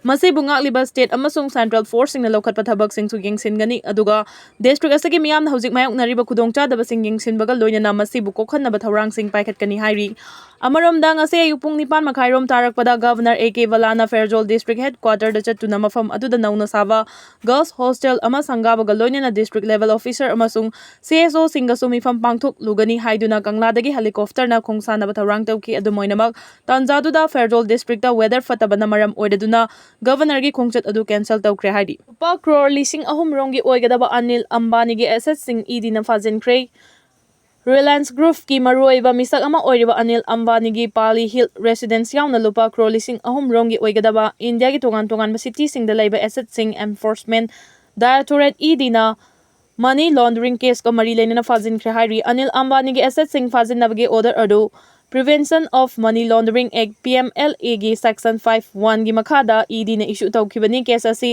ꯃꯁꯤꯕꯨ ꯉꯥꯛꯂꯤꯕ ꯁ꯭ꯇꯦꯠ ꯑꯃꯁꯨꯡ ꯁꯦꯟꯇ꯭ꯔꯦꯜ ꯐꯣꯔꯁꯁꯤꯡꯅ ꯂꯧꯈꯠꯄ ꯊꯕꯛꯁꯤꯡꯁꯨ ꯌꯦꯡꯁꯤꯟꯒꯅꯤ꯫ ꯑꯗꯨꯒ ꯗꯤꯁꯇ꯭ꯔꯤꯛ ꯑꯁꯤꯒꯤ ꯃꯤꯌꯥꯝꯅ ꯍꯧꯖꯤꯛ ꯃꯥꯌꯣꯛꯅꯔꯤꯕ ꯈꯨꯗꯣꯡꯆꯥꯗꯕꯁꯤꯡ ꯌꯦꯡꯁꯤꯟꯕꯒ ꯂꯣꯏꯅꯅ ꯃꯁꯤꯕꯨ ꯀꯣꯛꯍꯟꯅꯕ ꯊꯧꯔꯥꯡꯁꯤꯡ ꯄꯥꯏꯈꯠꯀꯅꯤ ꯍꯥꯏꯔꯤ꯫ ꯑꯃꯔꯣꯝꯗ, ꯉꯁꯤ ꯑꯌꯨꯛ ꯄꯨꯡ ꯅꯤꯄꯥꯟ ꯃꯈꯥꯏꯔꯣꯝ ꯇꯥꯔꯛꯄꯗ ꯒꯚꯔꯅꯔ ꯑꯦ ꯀꯦ ꯕꯂꯥꯅ ꯐꯦꯔꯖꯣꯜ ꯗꯤꯁꯇ꯭ꯔꯤꯛ ꯍꯦꯗꯀ꯭ꯋꯥꯇꯔꯗ ꯆꯠꯇꯨꯅ ꯃꯐꯝ ꯑꯗꯨꯗ ꯅꯧꯅ ꯁꯥꯕ ꯒꯔꯜꯁ ꯍꯣꯁꯇꯦꯜ ꯑꯃ ꯁꯪꯒꯥꯕꯒ ꯂꯣꯏꯅꯅ ꯗꯤꯁꯇ꯭ꯔꯤꯛ ꯂꯦꯚꯦꯜ ꯑꯣꯐꯤꯁꯥꯔ ꯑꯃꯁꯨꯡ ꯁꯤ ꯑꯦꯁ ꯑꯣꯁꯤꯡꯒꯁꯨ ꯃꯤꯐꯝ ꯄꯥꯡꯊꯣꯛꯂꯨꯒꯅꯤ ꯍꯥꯏꯗꯨꯅ ꯀꯪꯂꯥꯗꯒꯤ ꯍꯦꯂꯤꯀꯣꯞꯇꯔꯅ ꯈꯣꯡꯁꯥꯟꯅꯕ ꯊꯧꯔꯥꯡ ꯇꯧꯈꯤ꯫ ꯑꯗꯨꯝ ꯑꯣꯏꯅꯃꯛ, ꯇꯥꯟꯖꯥꯗꯨꯗ ꯐꯦꯔꯖꯣꯜ ꯗꯤꯁꯇ꯭ꯔꯤꯛꯇ ꯋꯦꯗꯔ ꯐꯠꯇꯕꯅ ꯃꯔꯝ ꯑꯣꯏꯔꯗꯨꯅ ꯒꯚꯔꯅꯔꯒꯤ ꯈꯣꯡꯆꯠ ꯑꯗꯨ ꯀꯦꯟꯁꯦꯜ ꯇꯧꯈ꯭ꯔꯦ ꯍꯥꯏꯔꯤ꯫ ꯂꯨꯄꯥ ꯀ꯭ꯔꯣꯔ ꯂꯤꯁꯤꯡ ꯑꯍꯨꯝ ꯔꯣꯝꯒꯤ ꯑꯣꯏꯒꯗꯕ ꯑꯅꯤꯜ ꯑꯝꯕꯥꯅꯤꯒꯤ ꯑꯦꯁꯦꯠꯁꯤꯡ ꯏ ꯗꯤꯅ ꯐꯥꯖꯤꯟꯈ꯭ꯔꯦ꯫ ꯔꯤꯂꯥꯌꯟꯁ ꯒ꯭ꯔꯨꯞꯀꯤ ꯃꯔꯨꯑꯣꯏꯕ ꯃꯤꯁꯛ ꯑꯃ ꯑꯣꯏꯔꯤꯕ ꯑꯅꯤꯜ ꯑꯝꯕꯥꯅꯤꯒꯤ ꯄꯥꯂꯤ ꯍꯤꯜ ꯔꯦꯁꯤꯗꯦꯟꯁ ꯌꯥꯎꯅ ꯂꯨꯄꯥ ꯀ꯭ꯔꯣꯔ ꯂꯤꯁꯤꯡ ꯑꯍꯨꯝ ꯔꯣꯝꯒꯤ ꯑꯣꯏꯒꯗꯕ ꯏꯟꯗꯤꯌꯥꯒꯤ ꯇꯣꯉꯥꯟ ꯇꯣꯉꯥꯟꯕ ꯁꯤꯇꯤꯁꯤꯡꯗ ꯂꯩꯕ ꯑꯦꯁꯦꯠꯁꯤꯡ enforcement directorate E ꯗꯤꯅ money laundering ꯀꯦꯁꯀ ꯃꯔꯤ ꯂꯩꯅꯅ ꯐꯥꯖꯤꯟꯈ꯭ꯔꯦ ꯍꯥꯏꯔꯤ꯫ ꯑꯅꯤꯜ ꯑꯝꯕꯥꯅꯤꯒꯤ ꯑꯦꯁꯦꯠꯁꯤꯡ ꯐꯥꯖꯤꯟꯅꯕꯒꯤ ꯑꯣꯔꯗꯔ ꯑꯗꯨ Prevention of Money Laundering Act, P M L A ꯒꯤ Section five one ꯒꯤ ꯃꯈꯥꯗ ꯏ ꯗꯤꯅ ꯏꯁꯨ ꯇꯧꯈꯤꯕꯅꯤ꯫ ꯀꯦꯁ ꯑꯁꯤ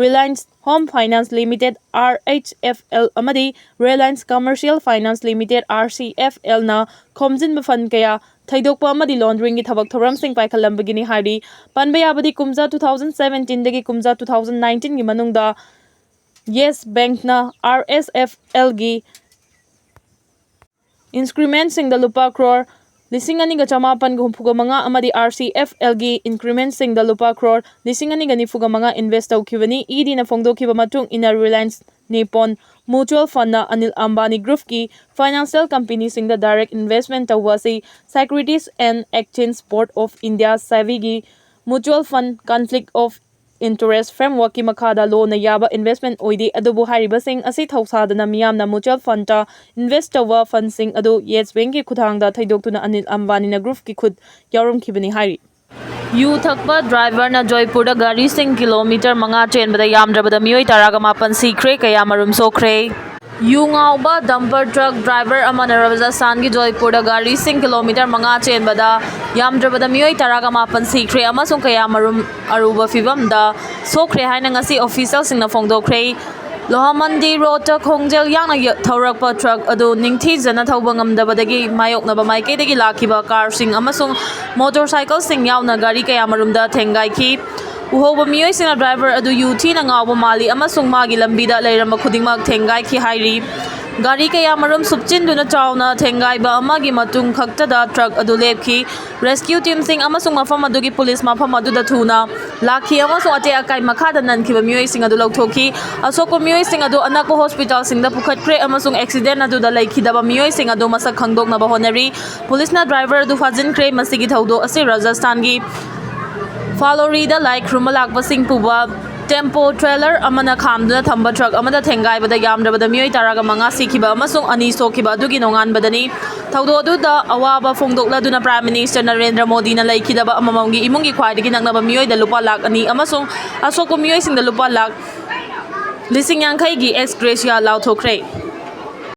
Reliance home finance limited, R H F L, ꯑꯃꯗꯤ Reliance commercial finance limited, R C F ꯑꯦꯜꯅ ꯈꯣꯝꯖꯤꯟꯕ ꯐꯟ ꯀꯌꯥ ꯊꯩꯗꯣꯛꯄ ꯑꯃꯗꯤ ꯂꯣꯟꯗ꯭ꯔꯤꯡꯒꯤ ꯊꯕꯛ ꯊꯧꯔꯝꯁꯤꯡ ꯄꯥꯏꯈꯠꯂꯝꯕꯒꯤꯅꯤ ꯍꯥꯏꯔꯤ꯫ ꯄꯟꯕ ꯌꯥꯕꯗꯤ, ꯀꯨꯝꯖꯥ two thousand seventeen ꯗꯒꯤ ꯀꯨꯝꯖꯥ two thousand nineteen ꯒꯤ ꯃꯅꯨꯡꯗ ꯌꯦꯁ ꯕꯦꯡꯛꯅ ꯑꯥꯔ ꯑꯦꯁ ꯑꯦꯐ ꯑꯦꯜꯒꯤ ꯏꯟꯁꯀ꯭ꯔꯤꯃꯦꯟꯁꯤꯡꯗ ꯂꯨꯄꯥ ꯀ꯭ꯔꯣꯔ ꯂꯤꯁꯤꯡ ꯑꯅꯤꯒ ꯆꯃꯥꯄꯟꯒ ꯍꯨꯝꯐꯨꯒ ꯃꯉꯥ ꯑꯃꯗꯤ ꯑꯥꯔ ꯁꯤ ꯑꯦꯐ ꯑꯦꯜꯒꯤ ꯏꯟꯀ꯭ꯔꯤꯃꯦꯟꯁꯤꯡꯗ ꯂꯨꯄꯥ ꯀ꯭ꯔꯣꯔ ꯂꯤꯁꯤꯡ ꯑꯅꯤꯒ ꯅꯤꯐꯨꯒ ꯃꯉꯥ ꯏꯟꯚꯦꯁ ꯇꯧꯈꯤꯕꯅꯤ꯫ ꯏ ꯗꯤꯅ ꯐꯣꯡꯗꯣꯛꯈꯤꯕ ꯃꯇꯨꯡ ꯏꯟꯅ, ꯔꯤꯂꯥꯌꯟꯁ ꯅꯤꯄꯣꯟ ꯃ꯭ꯌꯨꯆꯨꯋꯦꯜ ꯐꯟꯅ ꯑꯅꯤꯜ ꯑꯝꯕꯥꯅꯤ ꯒ꯭ꯔꯨꯞꯀꯤ ꯐꯥꯏꯅꯥꯟꯁꯤꯌꯦꯜ ꯀꯝꯄꯦꯅꯤꯁꯤꯡꯗ ꯗꯥꯏꯔꯦꯛ ꯏꯟꯚꯦꯁꯃꯦꯟ ꯇꯧꯕ ꯑꯁꯤ Securities and Exchange Board of India, ꯁꯦꯕꯤꯒꯤ mutual fund conflict of interest ꯐ꯭ꯔꯦꯝꯋꯔꯛꯀꯤ ꯃꯈꯥꯗ ꯂꯣꯟꯅ ꯌꯥꯕ ꯏꯟꯚꯦꯁꯃꯦꯟ ꯑꯣꯏꯗꯦ꯫ ꯑꯗꯨꯕꯨ ꯍꯥꯏꯔꯤꯕꯁꯤꯡ ꯑꯁꯤ ꯊꯧꯁꯥꯗꯅ ꯃꯤꯌꯥꯝꯅ ꯃ꯭ꯌꯨꯆꯨꯋꯦꯜ ꯐꯟꯗ ꯏꯟꯚꯦꯁ ꯇꯧꯕ ꯐꯟꯁꯤꯡ ꯑꯗꯨ ꯌꯦꯁ ꯕꯦꯡꯀꯤ ꯈꯨꯠꯊꯥꯡꯗ ꯊꯩꯗꯣꯛꯇꯨꯅ ꯑꯅꯤꯜ ꯑꯝꯕꯥꯅꯤꯅ ꯒ꯭ꯔꯨꯞꯀꯤ ꯈꯨꯠ ꯌꯥꯎꯔꯝꯈꯤꯕꯅꯤ ꯍꯥꯏꯔꯤ꯫ ꯌꯨ ꯊꯛꯄ ꯗ꯭ꯔꯥꯏꯚꯔꯅ ꯖꯣꯏꯄꯨꯔꯗ ꯒꯥꯔꯤꯁꯤꯡ ꯀꯤꯂꯣꯃꯤꯇꯔ ꯃꯉꯥ ꯆꯦꯟꯕꯗ ꯌꯥꯝꯗ꯭ꯔꯕꯗ ꯃꯤꯑꯣꯏ ꯇꯔꯥꯒ ꯃꯥꯄꯟ ꯁꯤꯈ꯭ꯔꯦ, ꯀꯌꯥꯃꯔꯨꯝ ꯁꯣꯛꯈ꯭ꯔꯦ꯫ ꯌꯨ ꯉꯥꯎꯕ ꯗꯝꯄꯔ ꯇ꯭ꯔꯛ ꯗ꯭ꯔꯥꯏꯚꯔ ꯑꯃꯅ ꯔꯥꯖꯁꯊꯥꯟꯒꯤ ꯖꯣꯏꯄꯨꯔꯗ ꯒꯥꯔꯤꯁꯤꯡ ꯀꯤꯂꯣꯃꯤꯇꯔ ꯃꯉꯥ ꯆꯦꯟꯕꯗ ꯌꯥꯝꯗ꯭ꯔꯕꯗ ꯃꯤꯑꯣꯏ ꯇꯔꯥꯒ ꯃꯥꯄꯟ ꯁꯤꯈ꯭ꯔꯦ ꯑꯃꯁꯨꯡ ꯀꯌꯥꯃꯔꯨꯝ ꯑꯔꯨꯕ ꯐꯤꯚꯝꯗ ꯁꯣꯛꯈ꯭ꯔꯦ ꯍꯥꯏꯅ ꯉꯁꯤ ꯑꯣꯐꯤꯁꯤꯌꯦꯜꯁꯤꯡꯅ ꯐꯣꯡꯗꯣꯛꯈ꯭ꯔꯦ꯫ ꯂꯣꯍꯥꯃꯟꯗꯤ ꯔꯣꯗꯇ ꯈꯣꯡꯖꯦꯜ ꯌꯥꯡꯅ ꯌ-, ꯊꯧꯔꯛꯄ ꯇ꯭ꯔꯛ ꯑꯗꯨ ꯅꯤꯡꯊꯤꯖꯅ ꯊꯧꯕ ꯉꯝꯗꯕꯗꯒꯤ ꯃꯥꯌꯣꯛꯅꯕ ꯃꯥꯏꯀꯩꯗꯒꯤ ꯂꯥꯛꯈꯤꯕ ꯀꯥꯔꯁꯤꯡ ꯑꯃꯁꯨꯡ ꯃꯣꯇꯣꯔꯁꯥꯏꯀꯜꯁꯤꯡ ꯌꯥꯎꯅ ꯒꯥꯔꯤ ꯀꯌꯥꯃꯔꯨꯝꯗ ꯊꯦꯡꯒꯥꯏꯈꯤ꯫ ꯎꯍꯧꯕ ꯃꯤꯑꯣꯏꯁꯤꯡꯅ ꯗ꯭ꯔꯥꯏꯚꯔ ꯑꯗꯨ ꯌꯨ ꯊꯤꯅ ꯉꯥꯎꯕ ꯃꯥꯜꯂꯤ ꯑꯃꯁꯨꯡ ꯃꯥꯒꯤ ꯂꯝꯕꯤꯗ ꯂꯩꯔꯝꯕ ꯈꯨꯗꯤꯡꯃꯛ ꯊꯦꯡꯒꯥꯏꯈꯤ ꯍꯥꯏꯔꯤ꯫ ꯒꯥꯔꯤ ꯀꯌꯥꯃꯔꯨꯝ ꯁꯨꯞꯆꯤꯟꯗꯨꯅ ꯆꯥꯎꯅ ꯊꯦꯡꯒꯥꯏꯕ ꯑꯃꯒꯤ ꯃꯇꯨꯡ ꯈꯛꯇꯗ ꯇ꯭ꯔꯛ ꯑꯗꯨ ꯂꯦꯞꯈꯤ꯫ ꯔꯦꯁꯀ꯭ꯌꯨ ꯇꯤꯝꯁꯤꯡ ꯑꯃꯁꯨꯡ ꯃꯐꯝ ꯑꯗꯨꯒꯤ ꯄꯨꯂꯤꯁ ꯃꯐꯝ ꯑꯗꯨꯗ ꯊꯨꯅ ꯂꯥꯛꯈꯤ ꯑꯃꯁꯨꯡ ꯑꯇꯦꯛ ꯑꯀꯥꯏ ꯃꯈꯥꯗ ꯅꯟꯈꯤꯕ ꯃꯤꯑꯣꯏꯁꯤꯡ ꯑꯗꯨ ꯂꯧꯊꯣꯛꯈꯤ꯫ ꯑꯁꯣꯛꯄ ꯃꯤꯑꯣꯏꯁꯤꯡ ꯑꯗꯨ ꯑꯅꯛꯄ ꯍꯣꯁꯄꯤꯇꯥꯜꯁꯤꯡꯗ ꯄꯨꯈꯠꯈ꯭ꯔꯦ ꯑꯃꯁꯨꯡ ꯑꯦꯛꯁꯤꯗꯦꯟ ꯑꯗꯨꯗ ꯂꯩꯈꯤꯗꯕ ꯃꯤꯑꯣꯏꯁꯤꯡ ꯑꯗꯨ ꯃꯁꯛ ꯈꯪꯗꯣꯛꯅꯕ ꯍꯣꯠꯅꯔꯤ꯫ ꯄꯨꯂꯤꯁꯅ ꯗ꯭ꯔꯥꯏꯚꯔ ꯑꯗꯨ ꯐꯥꯖꯤꯟꯈ꯭ꯔꯦ꯫ ꯃꯁꯤꯒꯤ ꯊꯧꯗꯣꯛ ꯑꯁꯤ ꯔꯥꯖꯁꯊꯥꯟꯒꯤ ꯐꯥꯂꯣꯔꯤꯗ ꯂꯥꯏ ꯈꯨꯔꯨꯝꯕ ꯂꯥꯛꯄꯁꯤꯡ ꯄꯨꯕ ꯇꯦꯝꯄꯣ ꯇ꯭ꯔꯦꯂꯔ ꯑꯃꯅ ꯈꯥꯝꯗꯨꯅ ꯊꯝꯕ ꯇ꯭ꯔꯛ ꯑꯃꯗ ꯊꯦꯡꯒꯥꯏꯕꯗ ꯌꯥꯝꯗ꯭ꯔꯕꯗ ꯃꯤꯑꯣꯏ ꯇꯔꯥꯒ ꯃꯉꯥ ꯁꯤꯈꯤꯕ ꯑꯃꯁꯨꯡ ꯑꯅꯤ ꯁꯣꯛꯈꯤꯕ ꯑꯗꯨꯒꯤ ꯅꯣꯡꯉꯥꯟꯕꯗꯅꯤ꯫ ꯊꯧꯗꯣꯛ ꯑꯗꯨꯗ ꯑꯋꯥꯕ ꯐꯣꯡꯗꯣꯛꯂꯗꯨꯅ ꯄ꯭ꯔꯥꯏꯝ ꯃꯤꯅꯤꯁꯇꯔ ꯅꯔꯦꯟꯗ꯭ꯔ ꯃꯣꯗꯤꯅ ꯂꯩꯈꯤꯗꯕ ꯑꯃꯃꯝꯒꯤ ꯏꯃꯨꯡꯒꯤ ꯈ꯭ꯋꯥꯏꯗꯒꯤ ꯅꯛꯅꯕ ꯃꯤꯑꯣꯏꯗ ꯂꯨꯄꯥ ꯂꯥꯈ ꯑꯅꯤ ꯑꯃꯁꯨꯡ ꯑꯁꯣꯛꯄ ꯃꯤꯑꯣꯏꯁꯤꯡꯗ ꯂꯨꯄꯥ ꯂꯥꯈ ꯂꯤꯁꯤꯡ ꯌꯥꯡꯈꯩꯒꯤ ꯑꯦꯛꯁ ꯒ꯭ꯔꯦꯁꯤꯌꯥ ꯂꯥꯎꯊꯣꯛꯈ꯭ꯔꯦ꯫